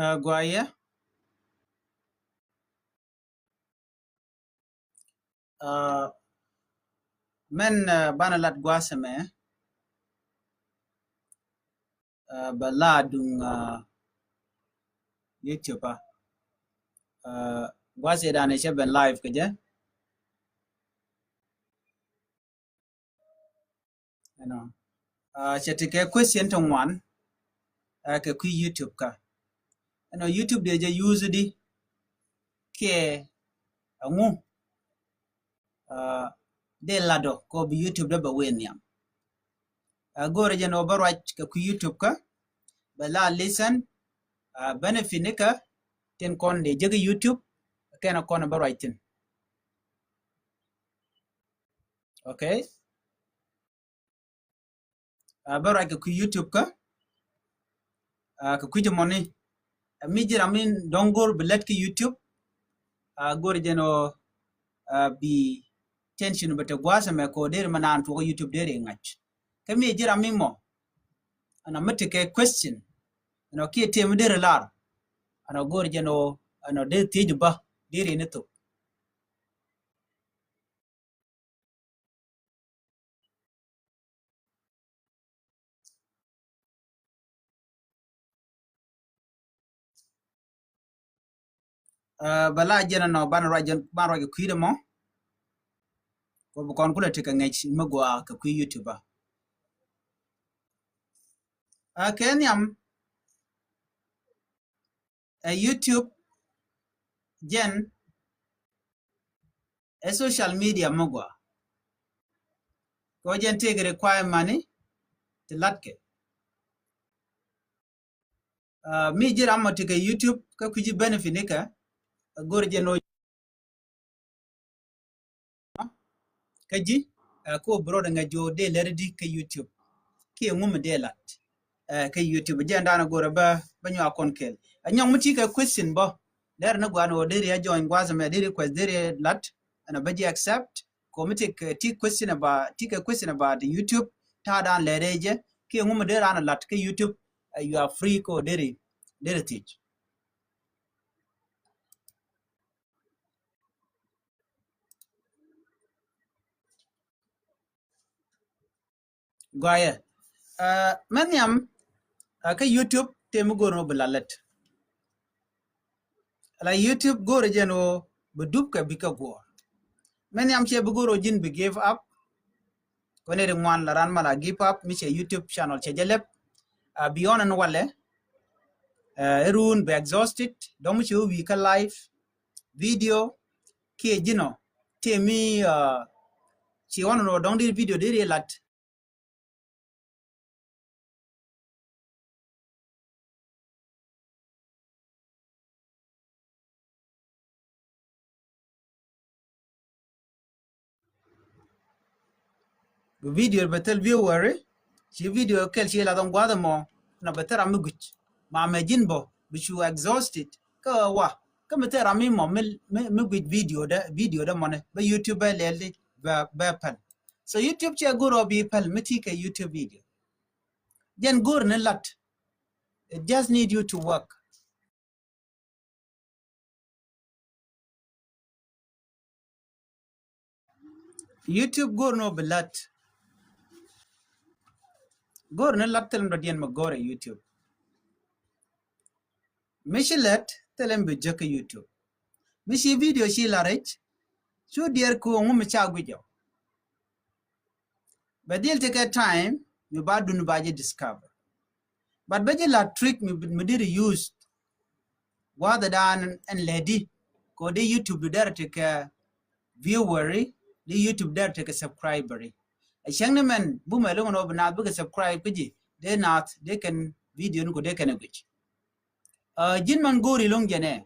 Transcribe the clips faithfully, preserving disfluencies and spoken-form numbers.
Ɛ, guayɛ. Ɛ, mɛn, ɛ, banɛ lat gua̱a̱th ɛmɛ. Ɛ, bɛ la duŋ, ɛ, YouTube a. Ɛ, gua̱a̱th ɛ danɛ cɛ ben live kɛ jɛ. Ɛnɔ. Ɛ, cɛ ti kɛ question ti ŋuan, ɛ, kɛ kui̱ YouTube kä. Ɛnɔ, YouTube dee jɛ use di kiɛ ɛŋu, ɛ, dee ladɔ kɔ bi YouTube dee bɛ wee nhiam. Ɛ, go̱o̱rɛ jɛ nɔ bä ruac kɛ kui̱ YouTube kä bɛ la listen, ɛ, benefit ni kä tin kɔn dee jek YouTube kɛn kɔn bä ruac thin. Okay. Ɛ, bä ruac kɛ kui̱ YouTube kä, ɛ, kɛ kui̱ jɛ mɔni. Ɛ, mi ji̱ ram mi dɔ̱ŋ go̱r bi lät kä YouTube, ɛ, go̱r jɛn ɔ, ɛ, bi tension bɛ te gua̱a̱th ɛmɛ kɔ deri mɛ naan tuɔk YouTube deri ŋa̱c. Kä mi ji̱ ram mi mɔ, ɛnɔ mi ti kɛ question, ɛnɔ kiɛ tëë mi deri lar, ɛnɔ go̱r jɛn ɔ, ɛnɔ deri thiec bä deri ni thok. Ɛ, bɛ la jɛn ɛnɔ ban ruac jɛn, ban ruac kɛ kui̱dɛ mɔ. Kɔ bi kɔn kulɛ ti kɛ ŋɛc mi gua kɛ kui̱ YouTube a. Ɛ, kɛ nhiam, ɛ, YouTube jɛn ɛ social media mi gua. Kɔ jɛn tëëkɛ requirement ni ti latkɛ. Ɛ, mi ji̱ ram mɔ ti kɛ YouTube kä kui̱ ji̱ benefit ni kɛ, ɛ, go̱r jɛn ɔ kä ji̱, ɛ, ko bi rɔɔdɛ ŋäc ji̱ ɔ dee lɛri di kä YouTube. Kiɛ ŋu mi dee lat, ɛ, kä YouTube. Jɛn danɛ go̱rɛ bä, bä nyuak kɔn kɛɛl. Ɛ, nyɔŋ mi ti kɛ question bä. Dɛr ni guan ɔ deri a join gua̱a̱th ɛmɛ, deri request, deri lat, ɛn a bä ji̱ accept. Ko mi ti kɛ, ti question about, ti kɛ question about YouTube, ta̱a̱ dan lɛri jɛ. Kiɛ ŋu mi deri an a lat kä YouTube, ɛ, you are free ko deri, deri thiec. Gɔayɛ. Ɛ, mɛ nhiam, ɛ, kä YouTube tëë mi go̱o̱r ni wä bi la lät. La YouTube go̱o̱r jɛn wä bi dup kɛ bi kɛ guɔ̱ɔ̱r. Mɛ nhiam cɛ bi go̱o̱r wä ji̱n bi give up. Kɔn ɛ ri ŋuan la ran ma la give up mi cɛ YouTube channel cɛ jɛ lɛp. Ɛ, bi ɔn ɛn walɛ. Ɛ, ɛ run bi exhausted. Dɔ̱ŋ mi cɛ wä wi̱i̱ kä live video kiɛ ji̱n ɔ tëë mi, ɛ, ci ɣɔn nɔ dɔ̱ŋ di video di ri lat. Bi video bɛ thil viewer, ci video kɛl ci la dhɔŋ gua̱th ɛmɔ, na bɛ thil ram mi guic. Ma mɛ ji̱n bɔ bi cu exhausted. Kä wa, kä mi thil ram mi mɔ mi, mi, mi guic video dɛ, video dɛ mɔnɛ bɛ YouTube bɛ lɛl di bɛ, bɛ päl. So YouTube cɛ go̱r ɔ bi päl mi ti kɛ YouTube video. Jɛn go̱r ni lat. It just need you to work. YouTube go̱r ni wä bi lat. Go̱r ni lat thilɛ mi dɔ̱diɛn mi go̱r ɛ YouTube. Mi ci lät thilɛ mi bi jek kä YouTube. Mi ci video ci la rɛc cu diɛɛr ku ŋu mi ca guic ɔ. Bɛ dhil tekɛ time mi ba dun ba ji̱ discover. But bɛ ji̱ la trick mi, mi diri use. Gua̱a̱th dan ɛn lɛdi. Kɔ di YouTube du dɛr tekɛ viewer, di YouTube dɛr tekɛ subscriber. Ɛ cäŋ ni mɛn bumɛ loŋ nɔ bi naath bikɛ subscribe kä ji̱. Dee naath dee kɛn video ni kɔ dee kɛn ɛ guic. Ɛ, ji̱n man go̱o̱ri loŋ jɛnɛ.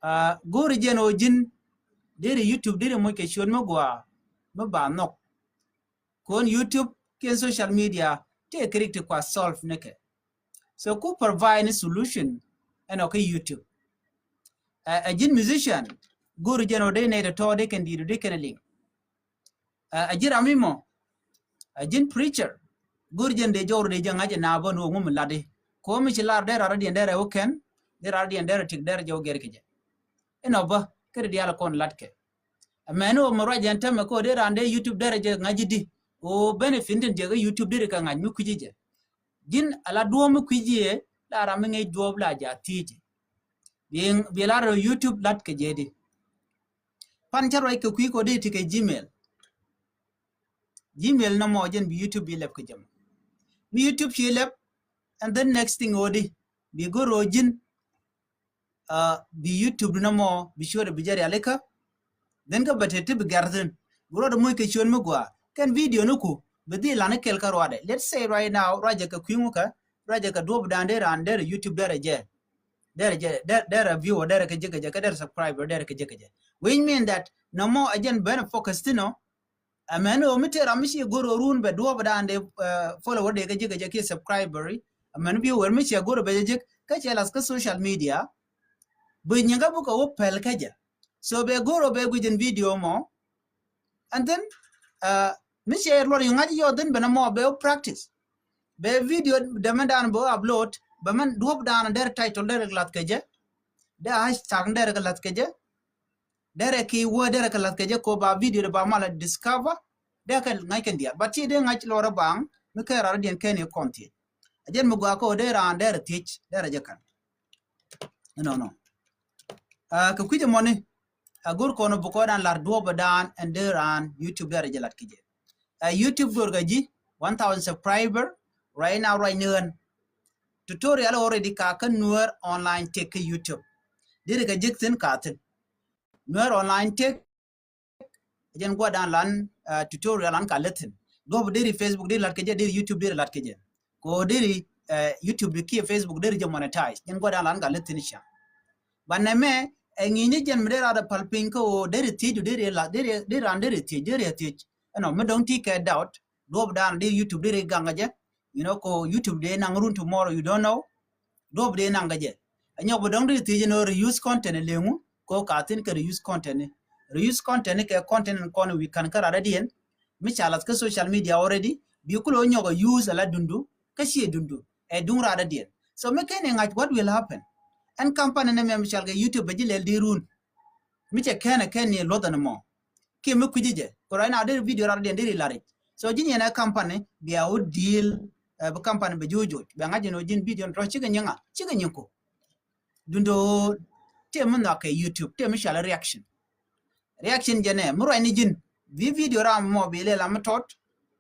Ɛ, go̱o̱ri jɛn ɔ ji̱n deri YouTube deri moc kɛ ciöt mi gɔaa mi ba nhɔk. Kɔn YouTube kiɛn social media tëë kɛ rik ti kua solve ni kɛ. So ku provide ni solution ɛn ɔ kä YouTube. Ɛ, ɛ ji̱n musician go̱o̱ri jɛn ɔ dee nɛy tɔ̱tɔ̱ dee kɛn di̱i̱t ɔ dee kɛn liŋ. Ɛ, ɛ ji̱n ram mi mɔ, ɛ ji̱n preacher go̱o̱ri jɛn dee jɔwri dee jɛ ŋa̱c ɛ na bä ni ɔ ŋu mi lat di. Ko mi ci lar derɛ rɔ̱diɛn derɛ wä kɛn, derɛ rɔ̱diɛn derɛ tik derɛ jɛ wä gɛr kɛ jɛ. Inɔ bä kɛ di diaal kɔn lat kɛ. Ɛmɛn wä mi ruac jɛn tämɛ ko derɛ raan derɛ YouTube derɛ jɛ ŋa̱c ji̱ di. O benefit tin jɛ kɛ YouTube derɛ kɛ ŋa̱c mi kui̱ci jɛ. Ji̱n ala duɔ̱ɔ̱p mi kui̱ci yɛ la ram mi ŋäc duɔ̱ɔ̱p la ja thiec. Bi, bi lar rɔ YouTube lat kɛ jɛ di. Pan cä ruac kɛ kui̱ ko di ti kɛ Gmail. Gmail nɔmɔ jɛn bi YouTube bi lɛp kɛ jɛ mɔ. Mi YouTube ci lɛp, and then next thing odi bi go̱r rɔ ji̱n, uh, bi YouTube nɔmɔ bi cuɔt bi jɛ rialikä. Then kä bɛ te ti bi gɛr thin bi ruɔt muc kɛ cuɔt mi gua kɛn video ni ku bi dhi lan ikel kä ruadɛ. Let's say right now ruajɛ kɛ kui̱ ŋu kɛ ruajɛ kɛ duɔp dan derɛ raan derɛ YouTube derɛ jɛ derɛ jɛ derɛ viewer derɛ kɛ jɛ kɛ jɛ kɛ derɛ subscriber derɛ kɛ jɛ kɛ jɛ. Which mean that nɔmɔ a jɛn bɛn focus thin ɔ. Ɛmɛn ɣöö mi tëë ram mi ci go̱r ɣöö run bɛ duɔ̱ɔ̱p dan dee, uh, follower dee kä ji̱ kä jɛ kiɛ subscriber. Ɛmɛn bi wër mi ciɛ go̱r ɣöö bɛ jɛ ji̱ kä ciɛ lath kä social media. Bi nyiŋkä bukɛ wä pɛl kä jɛ. So bɛ go̱r ɣöö bɛ guic in video mɔ. And then, uh, mi ciɛ luɔr yi ŋa̱c yɔɔth in bɛ na mɔ bɛ wä practice. Bɛ video dɛmɛ dan bɛ wä upload bɛ mɛn duɔ̱ɔ̱p dan der title der lath kä jɛ. Der hashtag der lath kä jɛ. Derɛ ki wä derɛ kɛ lath kɛ jɛ ko ba video de ba mal a discover. Derɛ kɛ ŋa̱c kɛn diaal. But ti dee ŋa̱c lɔrɛ baŋ mi kɛ rarä diɛn kɛn i kɔn thiec. A jɛn mi gua ko dee raan derɛ thiec derɛ jɛ kan. Nɔ nɔ. Ah, kɛ kui̱c mɔni. A go̱r kɔn bukɔ dan lar duɔp dan and dee raan YouTube derɛ jɛ lat kɛ jɛ. A YouTube go̱r kɛ ji̱ one thousand subscriber right now right now. Tutorial already ka kä Nuer Online Tech kä YouTube. Derɛ kɛ jek thin ka thin. Nuer Online Tech. Jɛn guadan lan, uh, tutorial an ka lethin. Duɔp deri Facebook deri lat kɛ jɛ, deri YouTube deri lat kɛ jɛ. Ko deri, uh, YouTube kiɛ Facebook deri jɛ monetize. Jɛn guadan lan ka lethin cia. Ba nɛmɛ ɛ ŋi̱ni jɛn mi deri rada pal piny kä o deri thiec, deri la deri deri ran deri thiec, deri thiec. Ɛnɔ mi dɔŋ ti kɛ doubt. Duɔp dan deri YouTube deri gaŋ kɛ jɛ. You know, ko YouTube dee naŋ run tomorrow, you don't know. Duɔp dee naŋ kɛ jɛ. Ɛ nyɔk bi dɔŋ deri thiec ni reuse content leŋu ko ka thin kɛ reuse content ni. Reuse content ni kɛ content in kɔn wi kan kä rada diɛn. Mi ca lath kä social media already. Bi kulo nyɔk a use ala dundu kä cie dundu ɛ duŋ rada diɛn. So mi kɛn iŋac what will happen? Ɛn company ni mɛ mi cal kɛ YouTube bɛ ji̱ lɛl di run. Mi cɛ kɛn ɛ kɛn ni luɔth ɛn mɔ. Kiɛ mi kui̱ci jɛ. Ko right now deri video rara diɛn deri laric. So ji̱ nyɛn ɛ company bia wä deal, eh, bi company bɛ jo̱o̱c jo̱o̱c bɛ ŋa̱c jɛ ni wä ji̱n video ni tɔ cikɛ nyiŋa cikɛ nyiŋ ko. Dundo tëë mi nhɔakɛ YouTube tëë mi cual reaction. Reaction jɛ nɛ mi ruac ni ji̱n bi video ram mɔ bi lɛ lam mi tɔt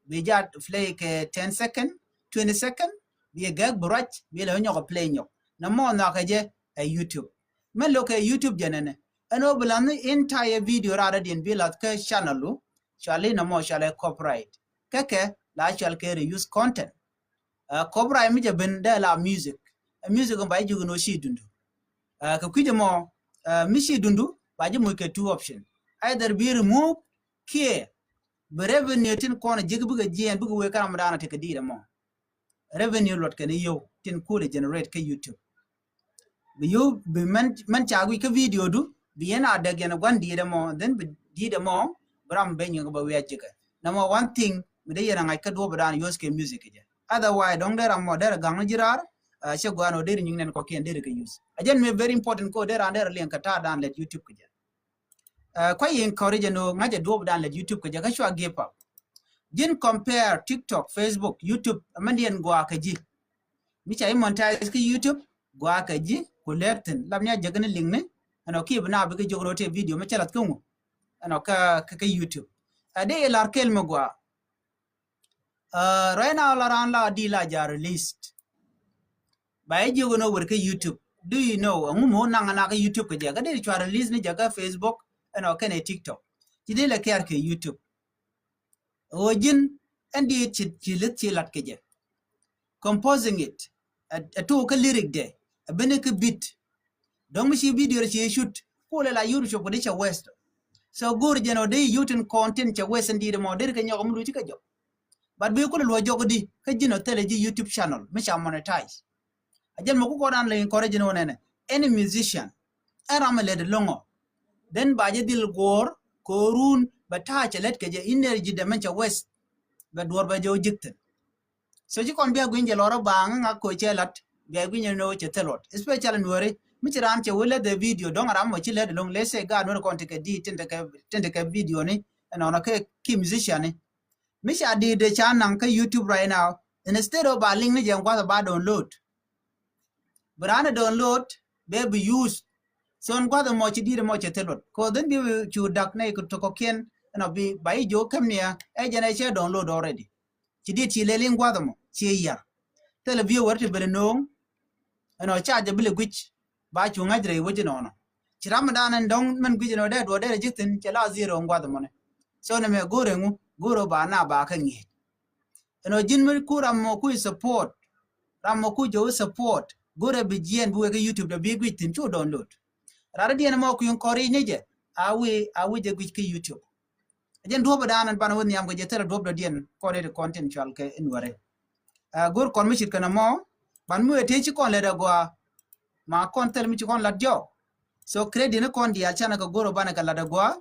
bi ja play kɛ ten second, twenty second bi gɛk bi ruac bi lɛ nyɔk play nyɔk. Na mɔ nhɔakɛ jɛ ɛ YouTube. Mɛ lo̱kɛ YouTube jɛ nɛnɛ. Ɛn ɣöö bi lath ni entire video rara diɛn bi lath kä channel lu. Cuali nɔmɔ cuali copyright. Kɛkɛ la cual kɛ reuse content. Uh, copyright mi jɛ ben dee la music. Ɛ music ba ji̱ ji̱ nɔ ci dundu. Uh, kɛ kui̱ jɛ mɔ, uh, mi ci dundu ba ji̱ muc kɛ two option. Either bi remove kiɛ bi revenue tin kɔn ji̱ bikɛ jiɛn bikɛ wee karam dana ti kɛ di̱i̱t ɛmɔ. Revenue luɔt kɛn i̱ yio̱w tin kuli generate kä YouTube. Bi yio̱w bi mɛn mɛn ca guic kä video du bi yɛn a dɛk yɛn gua̱n di̱i̱t ɛmɔ, then bi di̱i̱t ɛmɔ bi ram ben yɛn kɛ bɛ wiac ji̱kɛ. Number one thing mi dee yɛn a ŋa̱c kä duɔ̱p dan use kɛ music kɛ jɛ. Otherwise dɔ̱ŋ dee ram mɔ dee rɛ gaŋ ni ji̱ raar. Cɛ gua̱n ɔ dee ri nyiŋ nɛn kɔkiɛn dee ri kɛ use. A jɛn mi very important ko dee ran dee rɛ liɛŋ kɛ ta̱a̱ dan lɛt YouTube kɛ jɛ. Uh, kua yi encourage ɛn ɣöö ŋa̱cɛ duɔ̱ɔ̱p dan lɛt YouTube kɛ jɛ kä cua give up. Ji̱n compare TikTok, Facebook, YouTube, ɛmɛn diɛn gɔaa kɛ ji̱. Mi ca i̱ monetize kä YouTube gɔaa kɛ ji̱ ku lɛr thi̱n. Lam ni a jek ni liŋ ni ɛn ɔ kiɛ bi na bi kɛ jok rot tëë video mi cɛ lath kä ŋu ɛn ɔ kä kä YouTube. Ɛ dee ilar kel mi gɔaa. Uh, right now la ran la di la ja released. Ba i̱ jiök ni wër kä YouTube. Do you know ɛŋu mi wä naŋ na kä YouTube kɛ jɛ kä dee cua release ni jɛ kä Facebook ɛn ɔ kɛn ɛ TikTok. Ci dee lɛ kiar kɛ YouTube. Ɣöö ji̱n ɛn di ci ci lith ci lat kɛ jɛ. Composing it. Ɛ tuk kä lyric dɛ ɛ ben kä beat. Dɔ̱ŋ mi ci video ci shoot ku lɛ la YouTube kɛ di cɛ waste. So go̱o̱r jɛn ɔ dee YouTube content cɛ waste in di̱i̱t mɔ dee kɛ nyɔk mi luci kɛ jɔk. But bi kulɛ luɔ jɔk di kä ji̱n ɔ thilɛ ji̱ YouTube channel mi ca monetize. A jɛn mɛ ku kɔn an lɛ encourage ni wä nɛnɛ any musician ɛn ram ɛ lɛt ɛlɔŋɔ. Then ba jɛ dhil guɔ̱ɔ̱r ko̱o̱run bɛ ta̱a̱ cɛ lɛt kɛ jɛ energy dɛ mɛn cɛ waste. Bɛ duɔ̱ɔ̱r bɛ jɛ wä ji̱k thi̱n. So ci kɔn bia gui̱ny jɛ lɔrä baŋ ŋa koc cɛ lat. bia guinyɛ ni wä cɛ thil luɔt, especially Nuɛri. Mi ci raan cɛ wä lät the video, dɔ̱ŋ ram mɔ ci lät ɛlɔ̱ŋ, let's say gaat Nuɛri kɔn tekɛ di, tin tekɛ, tin tekɛ video ni, ɛnɔnɔ kɛ ki musician ni. Mi ca di de ca naŋ kä YouTube right now, instead of ba link ni jɛ guath ba download. Bi raan download, bɛ bi use. So ɛn guath mɔ ci di de mɔ cɛ thil luɔt. Ko then bi cu dak ni ku tokɔ kiɛn, ɛnɔ bi ba yi jo kem ni ɛ, ɛ jɛn ɛ cɛ download already. Ci dit ci lɛl in guath mɔ ci yar. Thilɛ viewer ti bɛl no̱o̱ŋ. Ɛnɔ ca jɛ bi lɛ guic. Ba cu ŋa̱c rɛy wec inɔnɔ. Ci ram mi dan ɛn dɔ̱ŋ mɛn guic inɔ dee duɔ dee rɛ ji̱ thin cɛ la zero in guath mɔni. So nɛ mɛ go̱rɛ ŋu, go̱rɛ ba na ba kä ŋi̱i̱c. Ɛnɔ ji̱n mi ku ram mɔ ku support. Ram mɔ ku jɛ wä support. Go̱rɛ bi jiɛn bi wek kä YouTube dɔ bi guic thin cu download. Ram diɛn mɔ ku in kɔri ni jɛ. A wi, a wi jɛ guic kä YouTube. Jɛn duɔ̱p dan ɛn ban wä nhiam kɛ jɛ thilɛ duɔ̱p dɔ̱diɛn kɔn iti kɔn tin cual kɛ in wɛrɛ. Ɛ, go̱r kɔn mi cit kɛn ɛmɔ, ban mi wee tëë ci kɔn lɛt agɔaa. Ma kɔn thil mi ci kɔn lat jɔk. So credit ni kɔn diaal canɛ kɛ go̱r banɛ kɛ lat agɔaa.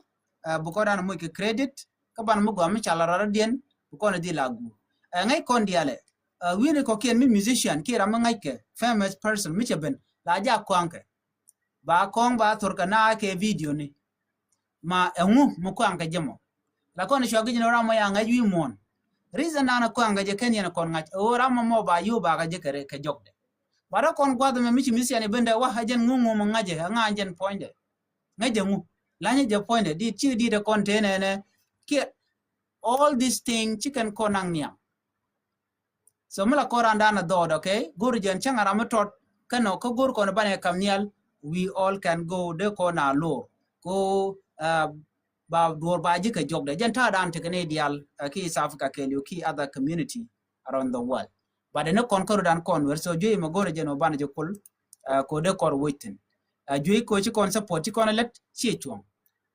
Ɛ, bi kɔn dan muc kɛ credit, kä ban mi gɔaa mi ca lat rɔ̱diɛn, bi kɔn dhil a guur. Ɛ, ŋäc kɔn diaalɛ. Ɛ, wi̱ni kɔkiɛn mi musician, kiɛ ram mi ŋäckɛ, famous person, mi cɛ ben, la ja kɔaŋkɛ. Ba kɔŋ ba thor kɛ na kɛ video ni. Ma ɛŋu mi kɔaŋ kɛ jɛ mɔ. La kɔn cua gi̱c ni ram mɔ ya ŋa̱c wi̱i̱ muɔ̱ɔ̱n. Reason nan kɔaŋ kɛ jɛ kɛn yɛn kɔn ŋa̱c. Ɛ ɣöö ram mɔ mɔ ba yo̱o̱ ba kɛ jɛ kɛ rɛ kɛ jɔkdɛ. Ba rɛ kɔn guath mɛ mi ci mi siani bendɛ wa ɛ jɛn ŋu ŋu mɔ ŋa̱cɛ ɛ ŋa̱c jɛn puɔ̱nydɛ. Ŋa̱cɛ ŋu. Lanyɛ jɛ puɔ̱nydɛ. Di ci di dɛ kɔn tëë nɛnɛ. Kiɛ all this thing ci kɛn kɔn naŋ nhiam. So mi la kɔn ran dan a dhɔɔd, okay? Go̱r jɛn cäŋ a ram mi tɔt kɛn ɔ kä go̱r kɔn banɛ kam nhial. We all can go dee kɔn a lor. Ko, uh, ba duɔr ba ji̱ kɛ jɔkdɛ. Jɛn ta̱a̱ dan tekɛ ni diaal, uh, ki East Africa kɛɛliw ki other community around the world. But ni kɔn kä ru dan kɔn wer. So juey mɛ go̱r jɛn ɔ banɛ ji̱ kul, uh, ko dee kɔr wecthin. Uh, juey ko ci kɔn support ci kɔn a lɛt ci cuɔ̱ŋ.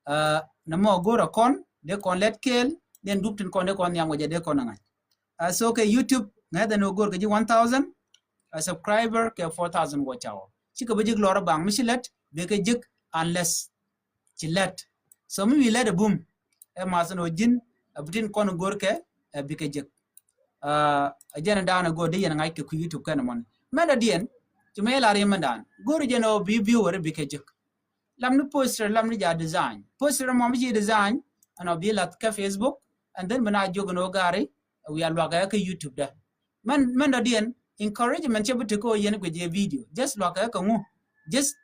Uh, nɛ mɔ go̱r a kɔn dee kɔn lɛt kɛɛl, then dup tin kɔn dee kɔn nhiam wä jɛ dee kɔn a ŋa̱c. Uh, so kɛ YouTube ŋäth ɛn wä go̱r kɛ ji̱ one thousand, uh, subscriber kɛ four thousand watch hour. Cikɛ bi ji̱k lɔr a baŋ mi ci lɛt, bɛ kɛ ji̱k unless ci lɛt. So mi wi̱i̱ lɛt a bum, ɛ math ɛn wä ji̱n, a bi tin kɔn go̱r kɛ, ɛ bi kɛ ji̱k. Uh, a jɛn a da̱a̱n a go̱r dee yɛn a ŋa̱c kɛ kui̱ YouTube kɛn a mɔn. Mɛn a diɛn, ci mɛ lar yɛ mɛn da̱a̱n. Go̱r jɛn a wä bi viewer bi kɛ ji̱k. Lam ni poster, lam ni ja design. Poster mɔ mi ci design, ɛn ɔ bi lath kä Facebook, and then bi na jiök ni wä gari, wiaa luakä kä YouTube dä. Mɛn, mɛn dɔ̱diɛn, encouragement cɛ bi ti kä wä yɛn guic yɛ video. Just luakä kä ŋu. Just,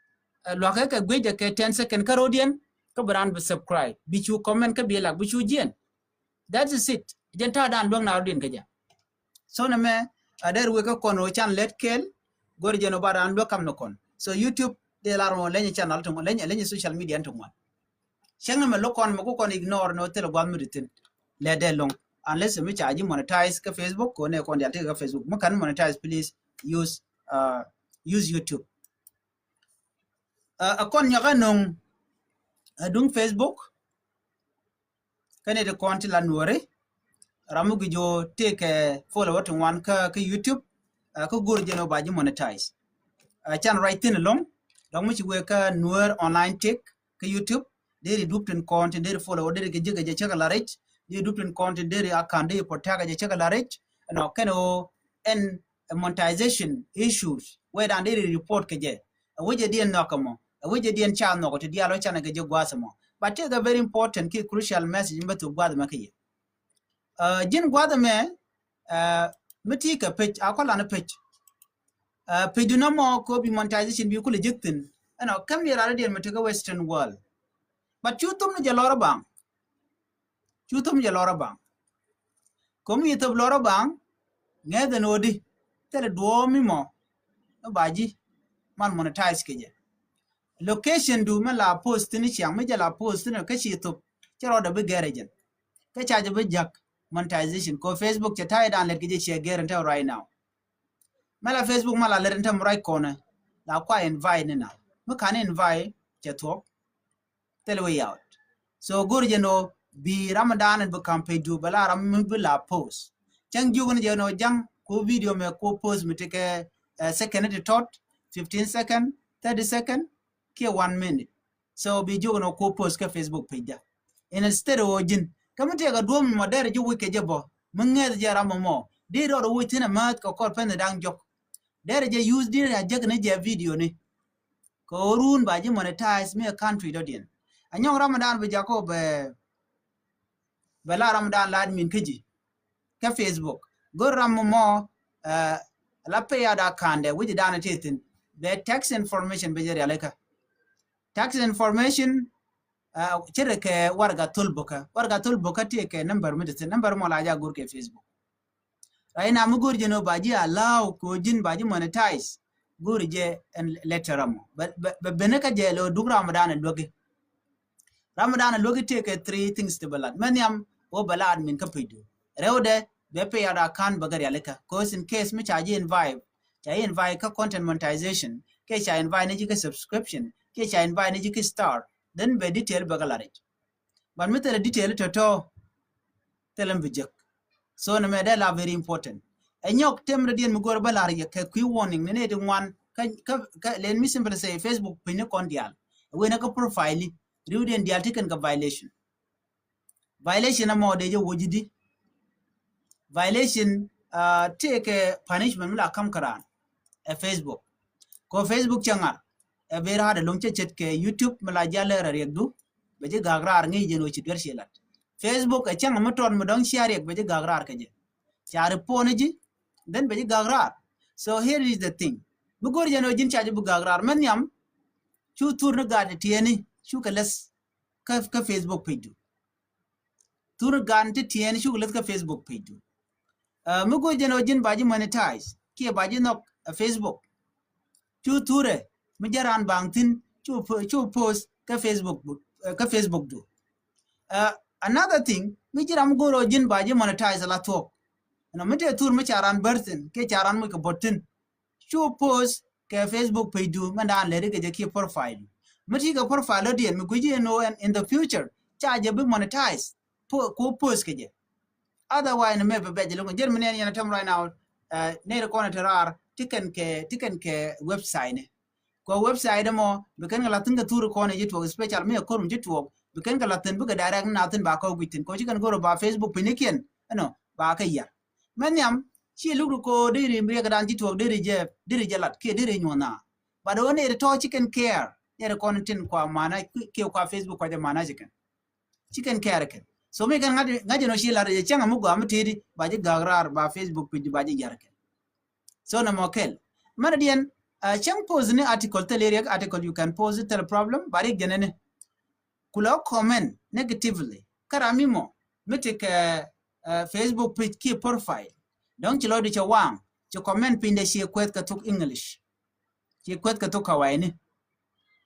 uh, luakä kä guic kɛ ten second kä rɔ̱diɛn, kä bi ran bi subscribe. Bi cu comment kä bi lak, bi cu jiɛn. That is it. Jɛn ta̱a̱ dan luäk na rɔ̱diɛn kä jɛ. So nɛ mɛ, a dee ruëë kä kɔn ɣöö can lɛt kɛɛl, go̱r jɛn ɣöö ba raan luäk kam ni kɔn. So YouTube dee lar ɣöö leny channel ti ŋuan, leny, leny social media ti ŋuan. Cäŋ nɛ mɛ lo̱k kɔn mɛ ku kɔn ignore ni ɣöö thilɛ gua̱th mi ti thi̱n. Lɛt dee lo̱ŋ. Unless mi ca ji̱ monetize kä Facebook, kɛ ɣöö nɛ kɔn diaal tekɛ kä Facebook. Mi ka̱n monetize, please use, uh, use YouTube. Uh, a kɔn nyɔk a no̱ŋ, a duŋ Facebook. Kɛn iti kɔn ti la Nuɔri. Ram mi guic ɣöö tëëkɛ follower ti ŋuan kä, kä YouTube, uh, kä go̱r jɛn ɣöö ba ji̱ monetize. Uh, can ruac thi̱n ɛlɔ̱ŋ, dɔ̱ŋ mi ci wëë kä Nuer Online Tech kä YouTube, deri dup tin kɔn tin deri follower, deri kɛ ji̱ kɛ jɛ cä kɛ la rɛc, deri dup tin kɔn tin deri account deri protect kɛ jɛ cä kɛ la rɛc, ɛnɔ kɛn ɣöö ɛn monetization issues, wee dan deri report kɛ jɛ. A wecɛ diɛn nhɔk kɛ mɔ, a wecɛ diɛn ca nhɔk ti diaal wä canɛ kɛ jɛ gua̱a̱th mɔ. But tëëkɛ very important ki crucial message mi bä thuk gua̱a̱th mɛ kä yɛ. Uh, ji̱n gua̱a̱th mɛ, uh, mi ti kɛ page, a kɔlan page. Uh, page du nɔmɔ ko bi monetization bi kulɛ ji̱k thi̱n. Ɛnɔ, kɛm yɛ ral diɛn mi ti kä Western world. But cu thum ni jɛ lɔr a baŋ. Cu thum jɛ lɔr a baŋ. Kom yi thop lɔr a baŋ, ŋɛth ɛn ɣöödi, thilɛ duɔ̱ɔ̱p mi mɔ, mi ba ji̱ man monetize kɛ jɛ. Location du mi la post thi̱n ciaŋ, mi jɛ la post thi̱n kä ci thop, cɛ rɔɔdɛ bi gɛr ɛ jɛn. Kä ca jɛ bi ja̱k monetization, ko Facebook cɛ ta̱a̱ dan lɛt kɛ jɛ ciɛ gɛr ɛn tɛ right now. Mi la Facebook ma la lɛt ɛn tɛ mi right kɔnɛ, la kua invite ni na. Mi kan invite, cɛ thuɔ̱k. Thil way out. So go̱r jɛ nɔ bi ram dan bi campaign du bɛ la ram mi bi la post. Cäŋ jiök ni jɛ nɔ ja̱ŋ ko video mɛ ko post mi ti kɛ, eh, second ti tɔt, fifteen second, thirty second, kiɛ one minute. So bi jiök nɔ ko post kɛ Facebook page da. Instead of ji̱n. Kä mi tëëkɛ duɔ̱ɔ̱p mi mɔ derɛ ji̱ wi̱c kɛ jɛ bɔ. Mi ŋɛth jɛ ram mɔ mɔ. Di rɔɔd wi̱c thi̱n ɛ määth kɛ kɔr pɛn da̱ŋ jɔk. Derɛ jɛ use di a jek ni jɛ video ni. Kɛ ɣöö run ba ji̱ monetize mi ɛ country dɔ̱diɛn. A nyɔŋ Ramadan bi jakɔ bɛ bɛ la Ramadan la admin kä ji̱ kä Facebook. Go̱r ram mɔ la pay ada kandɛ wi̱c dan ti thin bɛ tax information bɛ jɛ rialikä. Tax information ci rɛ kɛ warga thol bokä, warga thol bokä ti kɛ number mi ti thin, number mɔ la ja go̱r kɛ Facebook. Right now mi go̱r jɛ nɔ ba ji̱ allow ko ji̱n ba ji̱ monetize. Go̱r jɛ ɛn letter mɔ bɛ bɛ bɛ kä jɛ lo duk Ramadan luäki. Ramadan a luäki tëëkɛ three things ti bɛ lat. Mɛ nhiam wä bɛ la admin kä page du. Rɛwdɛ bɛ pay ada kan bɛ gɛ rialikä. Cause in case mi ca ji̱ invite, ca ji̱ invite kä content monetization, kɛ ca invite ni ji̱ kä subscription, kɛ ca invite ni ji̱ kä star, then bɛ detail bɛ gɛ lat i̱. But mi thilɛ detail tɔ̱tɔ̱ thilɛ mi bi jek. So nɛ mɛ dee la very important. Ɛ nyɔk tem rɛ diɛn mi go̱r bä lar yɛ kɛ kui̱ warning ni nɛ ti ŋuan kä kä kä let me simply say Facebook piny ni kɔn dial. Wen kä profile riw diɛn dial ti kɛn kɛ violation. Violation amɔ dee jɛ woji di. Violation ti kɛ punishment mi la kam kɛ raan ɛ Facebook. Kɔ Facebook cɛ ŋar ɛ ber hard ɛ loŋ cɛ cet kɛ YouTube mi la jal rɛ riɛk du. Bɛ ji̱ gak raar ŋi̱i̱c jɛn wä ci duer ci lat. Facebook ɛ cäŋ mi tɔt mi dɔ̱ŋ cia riɛk bɛ ji̱ gak raar kɛ jɛ. Ca ri pon ji̱ then bɛ ji̱ gak raar. So here is the thing. Mi go̱r jɛn wä ji̱n ca ji̱ bi gak raar mɛ nhiam. Cu thur ni gat tiɛni cu kɛ leth kä kä Facebook page du. Thur gan ti tiɛn cuk lith kä Facebook page du. Mi go̱ jɛn ɔ ji̱n ba ji̱ monetize kiɛ ba ji̱ nhɔk ɛ Facebook. Cu thurɛ mi jɛ ran baŋ thin cu post kä Facebook kä Facebook du. Another thing mi ji̱ ram go̱r ɔ ji̱n ba ji̱ monetize la thuɔk. Ɛnɔ mi tëë thur mi ca ran bär thin kiɛ ca ran muc kɛ bot thin. Cu post kɛ Facebook page du mɛn daan lɛri kɛ jɛ kiɛ profile. Mi ti kɛ profile lɔ diɛn mi guici in, in the future ca jɛ bi monetize. Ku post kɛ jɛ. Otherwise ni mɛ bɛ bɛ jɛ lukun jɛn mi nɛn yɛn a tɛm right now. Nɛri kɔn a te raar ti kɛn kɛ ti kɛn kɛ website ni. Kɔ website mɔ bi kɛn kɛ la thin kɛ thuri kɔn a ji̱ tuɔk special mi a korum ji̱ tuɔk bi kɛn kɛ la thin bi kɛ direct ni na thin ba kɔ guic thin kɔ ci kɛn goro ba Facebook page ni kiɛn. Ɛnɔ ba kɛ yar. Mɛ nhiam ci luk ri ko deri riɛk dan ci tuɔk deri jɛ deri jɛ lat kiɛ deri nyuɔn na. But wä neri tɔ ci kɛn care neri kɔn tin kua mana kiɛ kua Facebook kua jɛ mana ci kɛn. Ci kɛn care kɛn. So mi kɛn ŋa̱c jɛ nɔ ci lat jɛ cɛŋ a mi gua mi tidi ba ji̱ gak raar ba Facebook page ba ji̱ jar kɛn. So na mɔ kɛl mɛn diɛn cɛŋ post ni article thil riɛk article you can post thil problem ba riɛk jɛ nɛni. Ku lɔ comment negatively kä ram mi mɔ mi ti kɛ Facebook page kiɛ profile. Dɔ̱ŋ ci lɔ di cɛ waŋ ci comment piny dɛ ci kueth kɛ thuk English. Ci kueth kɛ thuk kawaini.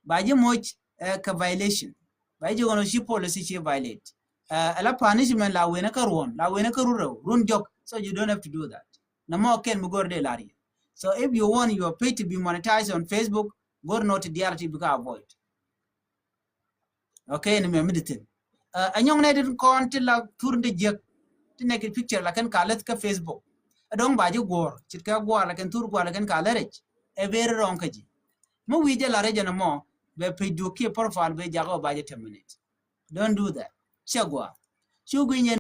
Ba ji̱ moc kɛ violation. Ba ji̱ ɣɔn ci policy ci violate. Ala punishment la wen kä ruɔn la wen kä rurɛw run jɔk. So you don't have to do that. Na mɔ kɛn mi gor de lar yɛ. So if you want your page to be monetized on Facebook, gor nɔ ti dial ti bi ka avoid. Okay ni mɛ mi di thin. A nyɔŋ nɛ di kɔn ti la thur di jiɛk ti nɛ ki picture la kɛn ka leth kä Facebook. A dɔŋ ba ji̱ guɔr cit kɛ guɔr la kɛn thur guɔr la kɛn ka leth rɛc. Ɛ ber rɔŋ kä ji̱. Mi wi̱i̱ jɛ la rɛc ɛn mɔ bɛ page du kiɛ profile bɛ jak ɔ ba ji̱ terminate. Don't do that. Cɛ guɔr. Cu gui̱ny